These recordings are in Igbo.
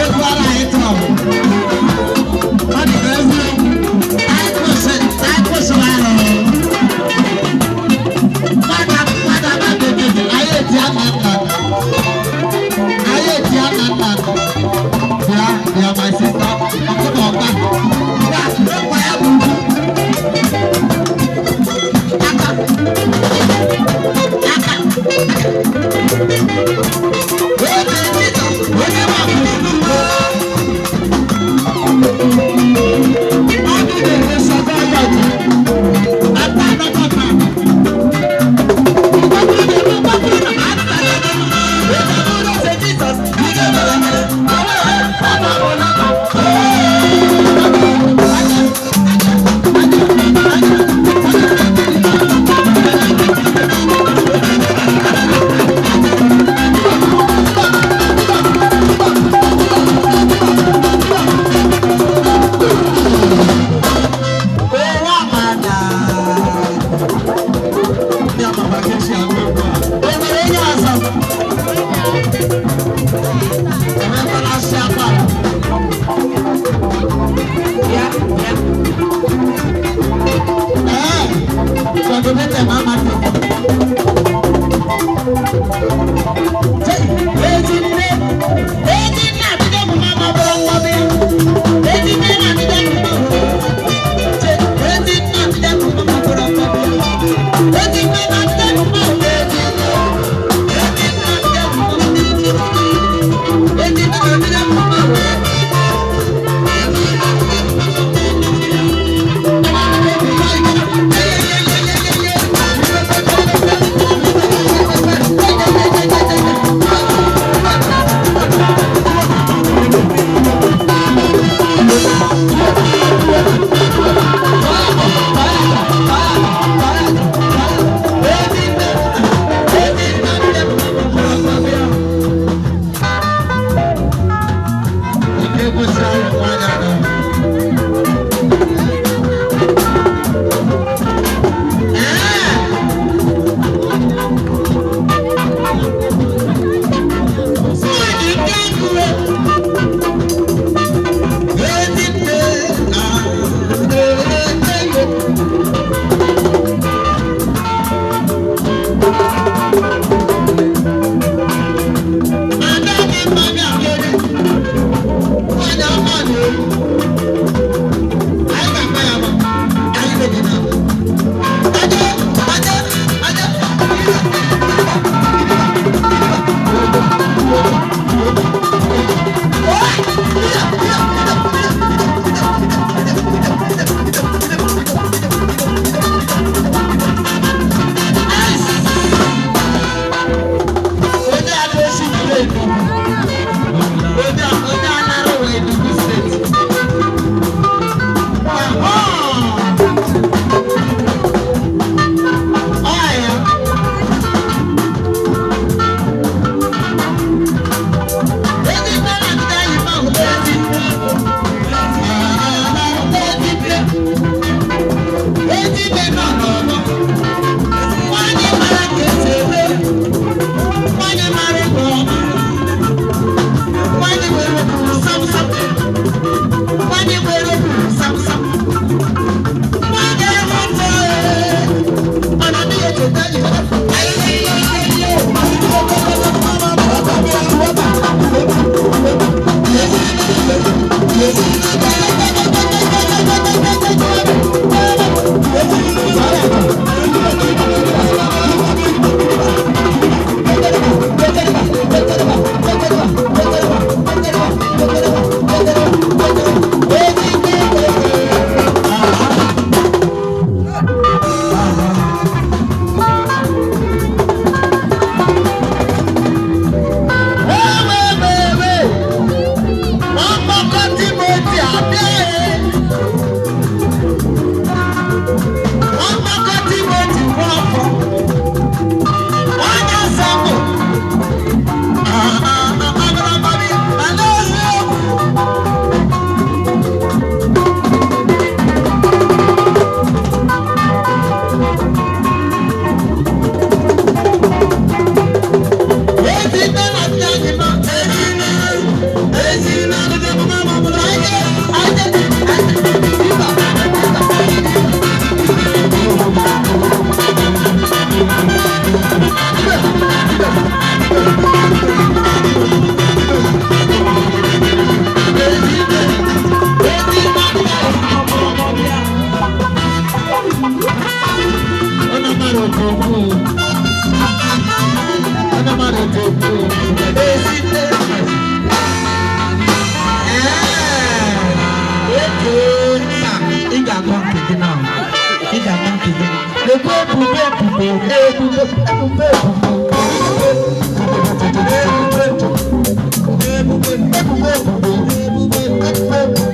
Egwu ara anyị tọrọ. Ọ dị ka eziokwu. Anyị kwụsị, anyị kwụsịrị arụ. Nwata nwata nwata etiti, anyị eti aka nna. Anyị eti aka nna. Bịa, bịa, my sister. Ọkụkọ ọka. Bịa, nkwa ya bụ ugwu. Aka. Aka. Onye Jizọs, onye ma bụ ugwu. Ọdụ na-eme sọgọ ọgọdụ. Ata anọkọta. Owó àmàlà. Ní àmàlà kí n ṣe àwọn ọgbà. Obìnrin onye ọzọ. Emeka ṣe agbára. Ya, ya. Ee, sọdụmete ma ama tọ. Ezi nne, ezi nne adịghị emume ama bụrụ nwa bịa. Ezi nne na-adịghị emume ezi nne adịghị emume ama bụrụ nwa bịa. Ezi nne na-adịghị emume ezi nne. Ezi nne adịghị emume. Ezi nne na-adịghị emume. Onye adịghị n'ụlọ Enugu. Onye onye anara ụlọ Enugu State. Ahụ. Ọ ya. Ezi nne na-adịghị anyị mma hụ ezi nne. Ezi nne. Ezi nne nọ n'ọgbọ. Nwanyị mara ka esi eme. Nwanyị mara ịgba ọma. Nwanyị nwere okwuru sam sam. Nwanyị nwere okwuru sam sam. Nwanyị ebe ntọ ee. Mana ndị echeta ji. Ebube, ebube, ebube, ebube, ebube, ebube, ebube, ebube,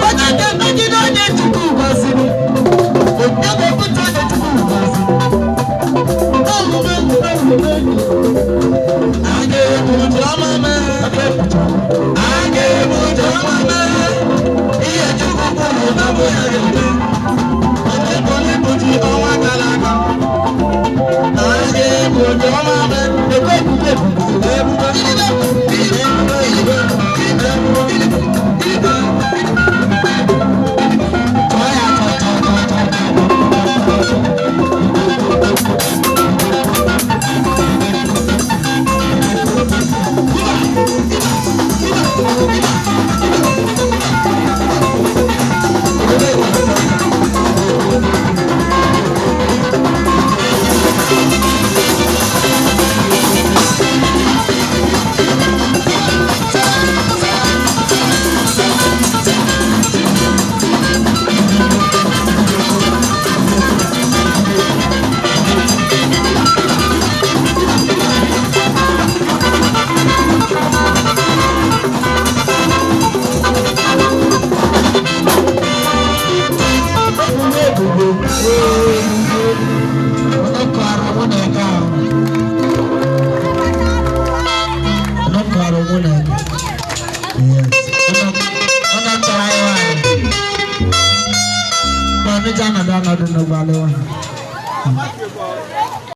Onye ga-emegide onye Chukwu gọziri, onye ga-ebute onye Chukwu gọziri.